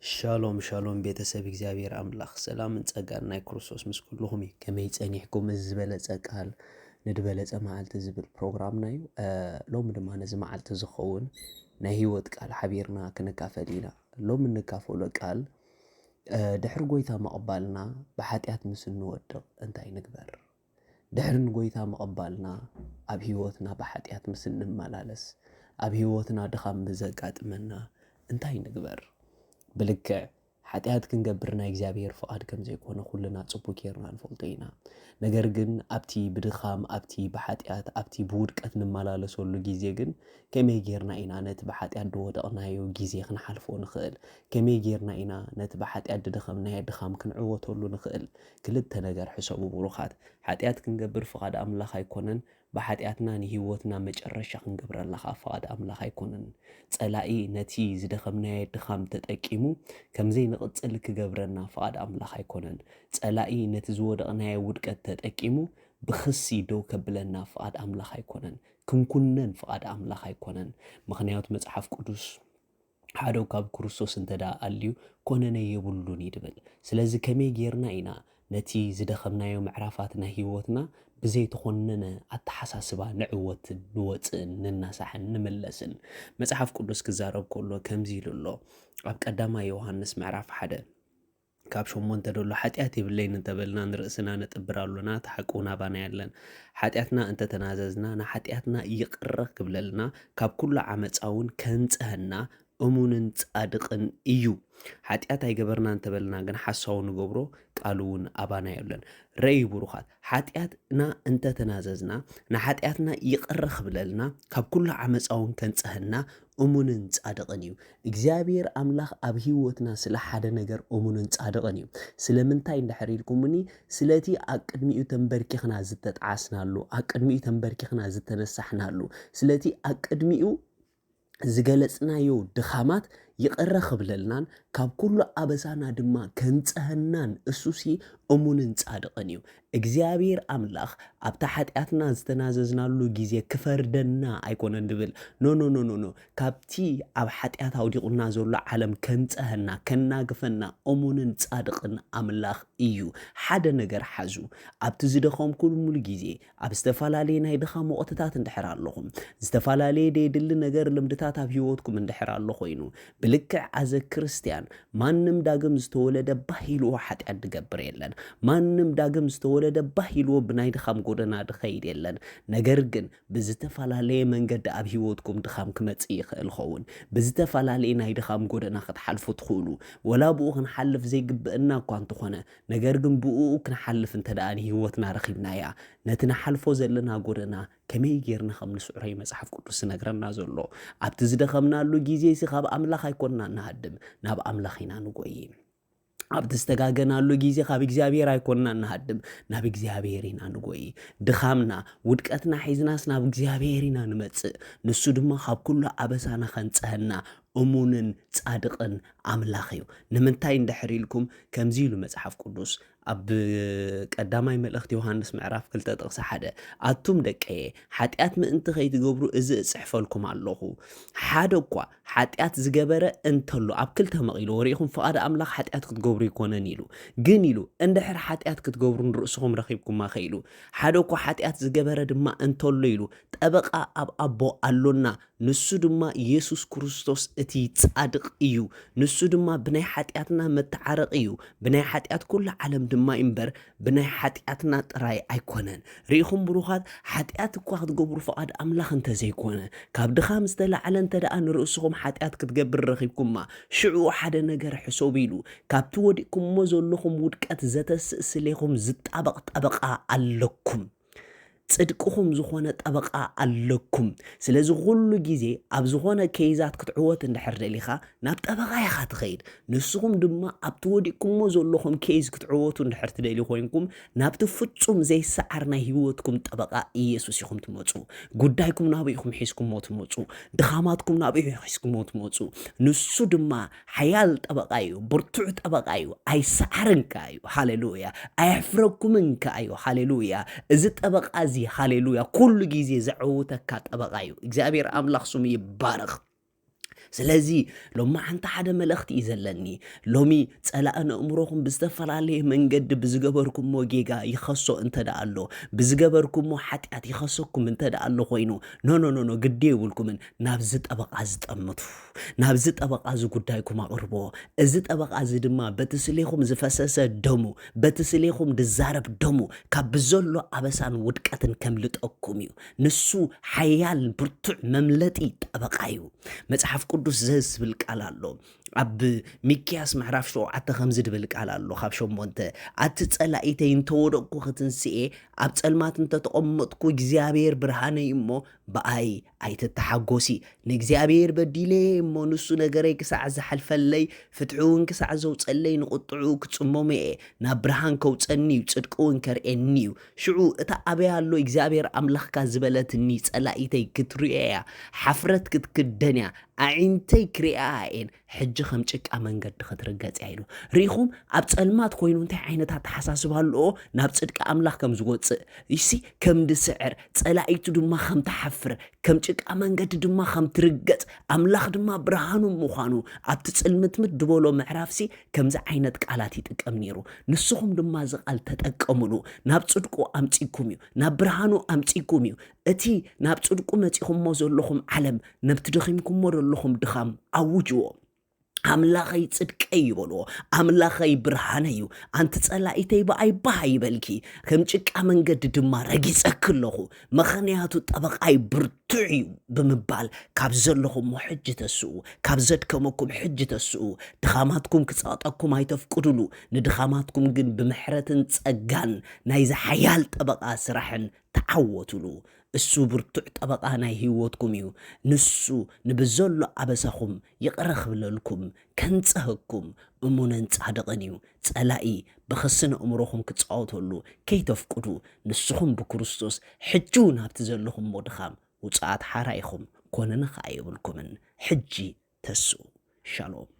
ሻሎም ሻሎም ቤተሰብ እግዚኣብሔር ኣምላኽ ሰላምን ጸጋን ናይ ክርስቶስ ምስ ኩልኹም እዩ። ከመይ ጸኒሕኩም? እዚ ዝበለጸ ቃል ንድበለጸ መዓልቲ ዝብል ፕሮግራምና እዩ። ሎሚ ድማ ነዚ መዓልቲ ዝኸውን ናይ ህይወት ቃል ሓቢርና ክንካፈል ኢና። ሎሚ እንካፈሎ ቃል ድሕሪ ጎይታ ምቕባልና ብሓጢኣት ምስ እንወድቕ እንታይ ንግበር? ድሕሪ ንጎይታ ምቕባልና ኣብ ህይወትና ብሓጢኣት ምስ እንመላለስ ኣብ ህይወትና ድኻም ምስ ዘጋጥመና እንታይ ንግበር? ብልክዕ ሓጢኣት ክንገብር ናይ እግዚኣብሔር ፍቓድ ከም ዘይኮነ ኩልና ጽቡቕ ጌርና ንፈልጦ ኢና። ነገር ግን ኣብቲ ብድኻም ኣብቲ ብሓጢኣት ኣብቲ ብውድቀት ንመላለሰሉ ግዜ ግን ከመይ ጌርና ኢና ነቲ ብሓጢኣት ዝወደቕናዮ ግዜ ክንሓልፎ ንኽእል? ከመይ ጌርና ኢና ነቲ ብሓጢኣት ዝደኸምናዮ ድኻም ክንዕወተሉ ንኽእል? ክልተ ነገር ሕሰቡ ብሩኻት። ሓጢኣት ክንገብር ፍቓድ ኣምላኽ ኣይኮነን። ብሓጢኣትና ንህይወትና መጨረሻ ክንገብረላ ኸዓ ፍቓድ ኣምላኽ ኣይኮነን። ጸላኢ ነቲ ዝደኸምናዮ ድኻም ተጠቂሙ ከም ዘይንቕጽል ክገብረና ፍቓድ ኣምላኽ ኣይኮነን። ጸላኢ ነቲ ዝወደቕናዮ ውድቀት ተጠቂሙ ብኽሲ ደው ከብለና ፍቓድ ኣምላኽ ኣይኮነን። ክንኩነን ፍቓድ ኣምላኽ ኣይኮነን። ምኽንያቱ መጽሓፍ ቅዱስ ሓደ ካብ ክርስቶስ እንተ ደኣ ኣልዩ ኮነነ የብሉን እዩ ድብል። ስለዚ ከመይ ጌርና ኢና ነቲ ዝደኸምናዮ ምዕራፋት ናይ ህይወትና ብዘይተኾነነ ኣተሓሳስባ ንዕወትን ንወፅእን ንናሳሕን ንምለስን? መጽሓፍ ቅዱስ ክዛረብ ከሎ ከምዚ ኢሉ ኣሎ። ኣብ ቀዳማይ ዮሃንስ ምዕራፍ ሓደ ካብ ሸሞንተ ደሎ ሓጢኣት የብለይን እንተበልና ንርእስና ነጥብር ኣሎና፣ እቲ ሓቂ እውን ኣባና የለን። ሓጢኣትና እንተተናዘዝና ንሓጢኣትና ይቕረ ክብለልና ካብ ኩሉ ዓመፃ እውን ከንጽሀና እሙንን ጻድቕን እዩ። ሓጢኣት ኣይገበርና እንተበልና ግን ሓሳዊ ንገብሮ፣ ቃሉ እውን ኣባና የለን። ረእዩ ብሩኻት፣ ሓጢኣትና እንተተናዘዝና ንሓጢኣትና ይቕረ ክብለልና ካብ ኩሉ ዓመፃ እውን ከንጽሀና እሙንን ጻድቕን እዩ። እግዚኣብሔር ኣምላኽ ኣብ ህይወትና ስለ ሓደ ነገር እሙንን ጻድቕን እዩ። ስለምንታይ እንድሕር ኢልኩምኒ፣ ስለቲ ኣብ ቅድሚኡ ተንበርኪኽና ዝተጣዓስናሉ፣ ኣብ ቅድሚኡ ተንበርኪኽና ዝተነሳሕናሉ፣ ስለቲ ኣብ ቅድሚኡ ዝገለጽናዮ ድኻማት ይቕረ ክብለልናን ካብ ኩሉ ኣበሳና ድማ ከንጽሀናን እሱሲ እሙንን ጻድቕን እዩ። እግዚኣብሔር ኣምላኽ ኣብታ ሓጢኣትና ዝተናዘዝናሉ ግዜ ክፈርደና ኣይኮነን ድብል። ኖ፣ ኖ፣ ኖ፣ ኖ፣ ኖ። ካብቲ ኣብ ሓጢኣት ኣውዲቑና ዘሎ ዓለም ከንጽሀና፣ ከናግፈና እሙንን ጻድቕን ኣምላኽ እዩ። ሓደ ነገር ሓዙ። ኣብቲ ዝደኸምኩምሉ ግዜ፣ ኣብ ዝተፈላለየ ናይ ድኻም ወቕትታት እንድሕር ኣለኹም፣ ዝተፈላለየ ደየድሊ ነገር ልምድታት ኣብ ህይወትኩም እንድሕር ኣሎ ኮይኑ፣ ብልክዕ ኣዘ ክርስትያን ማንም ዳግም ዝተወለደ ባህ ኢልዎ ሓጢኣት ድገብር የለን። ማንም ዳግም ዝተወለደ ባህ ኢልዎ ብናይ ድኻም ጎደና ድኸይድ የለን። ነገር ግን ብዝተፈላለየ መንገዲ ኣብ ህይወትኩም ድኻም ክመጽእ ይኽእል ኸውን። ብዝተፈላለየ ናይ ድኻም ጎደና ክትሓልፉ ትኽእሉ። ወላ ብኡ ክንሓልፍ ዘይግብእና እኳ እንተኾነ፣ ነገር ግን ብኡ ክንሓልፍ እንተ ደኣ ንህይወትና ረኺብናያ፣ ነቲ ንሓልፎ ዘለና ጎደና ከመይ ጌርና ከም ንስዕሮ እዩ መጽሓፍ ቅዱስ ዝነግረና ዘሎ። ኣብቲ ዝደኸምናሉ ግዜ ሲ ካብ ኣምላኽ ኣይኮንና ንሃድም፣ ናብ ኣምላኽ ኢና ንጎይ። ኣብቲ ዝተጋገናሉ ግዜ ካብ እግዚኣብሔር ኣይኮንና ንሃድም፣ ናብ እግዚኣብሔር ኢና ንጎይ። ድኻምና፣ ውድቀትና ሒዝናስ ናብ እግዚኣብሔር ኢና ንመጽእ። ንሱ ድማ ካብ ኩሉ ኣበሳና ከንጽሀና እሙንን ጻድቕን ኣምላኽ እዩ። ንምንታይ እንድሕር ኢልኩም፣ ከምዚ ኢሉ መጽሓፍ ቅዱስ ኣብ ቀዳማይ መልእኽቲ ዮሃንስ ምዕራፍ ክልተ ጥቕሲ ሓደ፣ ኣቱም ደቀየ፣ ሓጢኣት ምእንቲ ከይትገብሩ እዚ እጽሕፈልኩም ኣለኹ። ሓደ እኳ ሓጢኣት ዝገበረ እንተሎ፣ ኣብ ክልተ መቒልዎ፣ ርኢኹም፣ ፍቓድ ኣምላኽ ሓጢኣት ክትገብሩ ኣይኮነን ኢሉ። ግን ኢሉ፣ እንድሕር ሓጢኣት ክትገብሩ ንርእስኹም ረኺብኩማ ከ ኢሉ። ሓደ እኳ ሓጢኣት ዝገበረ ድማ እንተሎ ኢሉ፣ ጠበቓ ኣብ ኣቦ ኣሎና፣ ንሱ ድማ ኢየሱስ ክርስቶስ እቲ ጻድቕ እዩ። ንሱ ድማ ብናይ ሓጢኣትና መተዓረቒ እዩ። ብናይ ሓጢኣት ኩሉ ዓለም ድማ እዩ እምበር፣ ብናይ ሓጢኣትና ጥራይ ኣይኮነን። ርኢኹም ብሩኻት፣ ሓጢኣት እኳ ክትገብሩ ፍቓድ ኣምላኽ እንተ ዘይኮነ፣ ካብ ድኻም ዝተላዕለ እንተ ደኣ ንርእስኹም ሓጢኣት ክትገብር ረኺብኩማ፣ ሽዑ ሓደ ነገር ሕሰቡ ኢሉ፣ ካብቲ ወዲቕኩሞ ዘለኹም ውድቀት ዘተስእ ስሌኹም ዝጣበቕ ጠበቓ ኣለኩም። ጽድቅኹም ዝኾነ ጠበቓ ኣለኩም። ስለዚ ኩሉ ግዜ ኣብ ዝኾነ ኬይዛት ክትዕወት እንድሕር ደሊኻ፣ ናብ ጠበቓ ኢኻ ትኸይድ። ንስኹም ድማ ኣብቲ ወዲቕኩሞ ዘለኹም ኬይዝ ክትዕወቱ እንድሕር ትደልዩ ኮይንኩም፣ ናብቲ ፍጹም ዘይሰዓር ናይ ህይወትኩም ጠበቓ ኢየሱስ ኢኹም ትመጹ። ጉዳይኩም ናብኡ ኢኹም ሒዝኩሞ ትመጹ። ድኻማትኩም ናብኡ ኢኹም ሒዝኩሞ ትመጹ። ንሱ ድማ ሓያል ጠበቓ እዩ፣ ብርቱዕ ጠበቓ እዩ፣ ኣይሰዓርን ከኣ እዩ። ሃሌሉያ። ኣየሕፍረኩምን ከኣ እዩ። ሃሌሉያ። እዚ ጠበቓ እዚ፣ ሃሌሉያ፣ ኩሉ ግዜ ዘዕውተካ ጠበቓ እዩ። እግዚኣብሔር ኣምላኽ ስሙ ይባረኽ። ስለዚ ሎማዓንቲ ሓደ መልእኽቲ እዩ ዘለኒ። ሎሚ ጸላኢ ነእምሮኹም ብዝተፈላለየ መንገዲ ብዝገበርኩሞ ጌጋ ይኸሶ እንተ ደኣ ኣሎ፣ ብዝገበርኩሞ ሓጢኣት ይኸሰኩም እንተ ደኣ ኣሎ ኮይኑ፣ ኖ ኖ ኖ ኖ፣ ግዲ የብልኩምን። ናብዚ ጠበቓ ዝጠምቱ፣ ናብዚ ጠበቓ እዚ ጉዳይኩም ኣቕርቦ። እዚ ጠበቓ እዚ ድማ በቲ ስሌኹም ዝፈሰሰ ደሙ፣ በቲ ስሌኹም ዝዛረብ ደሙ ካብ ብዘሎ ኣበሳን ውድቀትን ከምልጠኩም እዩ። ንሱ ሓያል ብርቱዕ መምለጢ ጠበቓ እዩ። መጽሓፍ ቅዱስ ዘስ ዝብል ቃል ኣሎ። ኣብ ሚክያስ ምዕራፍ ሸውዓተ ከምዚ ድብል ቃል ኣሎ፣ ካብ ሸሞንተ፣ ኣቲ ጸላኢተይ እንተወደቅኩ ክትንስኤ፣ ኣብ ጸልማት እንተተቐመጥኩ እግዚኣብሔር ብርሃነይ እሞ ብኣይ ኣይትተሓጎሲ። ንእግዚኣብሔር በዲለ እሞ ንሱ ነገረይ ክሳዕ ዝሓልፈለይ፣ ፍትሒ እውን ክሳዕ ዘውፀለይ ንቁጥዑ ክጽመሞ እየ። ናብ ብርሃን ከውፀኒ እዩ፣ ጽድቂ እውን ከርእየኒ እዩ። ሽዑ እታ ኣበይ ኣሎ እግዚኣብሔር ኣምላኽካ ዝበለትኒ ጸላኢተይ ክትርእዮ እያ፣ ሓፍረት ክትክደን እያ፣ ኣዒንተይ ክርእያ እየን። ሕጂ ከም ጭቃ መንገዲ ክትርገጽ እያ ኢሉ። ርኢኹም፣ ኣብ ጸልማት ኮይኑ እንታይ ዓይነት ኣተሓሳስባ ኣለዎ? ናብ ጽድቂ ኣምላኽ ከም ዝወጽእ፣ ይሲ ከም ድስዕር፣ ጸላኢቱ ድማ ከም ትሓፍር፣ ከም ጭቃ መንገዲ ድማ ከም ትርገጽ፣ ኣምላኽ ድማ ብርሃኑ ምዃኑ ኣብቲ ጽልምትምት ድበሎ ምዕራፍሲ ከምዚ ዓይነት ቃላት ይጥቀም ነይሩ። ንስኹም ድማ እዚ ቃል ተጠቀምሉ። ናብ ጽድቁ ኣምጺኩም እዩ፣ ናብ ብርሃኑ ኣምጺኩም እዩ። እቲ ናብ ጽድቁ መጺኹሞ ዘለኹም ዓለም፣ ነብቲ ደኺምኩሞ ዘለኹም ድኻም ኣውጅዎ። ኣምላኸይ ጽድቀይ ይበልዎ፣ ኣምላኸይ ብርሃነይ እዩ። ኣንቲ ጸላኢተይ ብኣይ ባህ ይበልኪ፣ ከም ጭቃ መንገዲ ድማ ረጊጸኪ ኣለኹ፣ ምኽንያቱ ጠበቓይ ብርቱዕ እዩ ብምባል ካብ ዘለኹሞ ሕጂ ተስኡ፣ ካብ ዘድከመኩም ሕጂ ተስኡ። ድኻማትኩም ክጸቕጠኩም ኣይተፍቅዱሉ፣ ንድኻማትኩም ግን ብምሕረትን ጸጋን ናይዚ ሓያል ጠበቓ ስራሕን ተዓወቱሉ። እሱ ብርቱዕ ጠበቓ ናይ ህይወትኩም እዩ። ንሱ ንብዘሎ ኣበሳኹም ይቕረ ክብለልኩም፣ ከንጽሀኩም እሙንን ጻድቕን እዩ። ጸላኢ ብኽሲ ነእምሮኹም ክጻወተሉ ከይተፍቅዱ፣ ንስኹም ብክርስቶስ ሕጂ እውን ኣብቲ ዘለኹሞ ድኻም ውጹኣት ሓራ ኢኹም፣ ኮነነ ኸኣ የብልኩምን። ሕጂ ተስኡ። ሻሎም።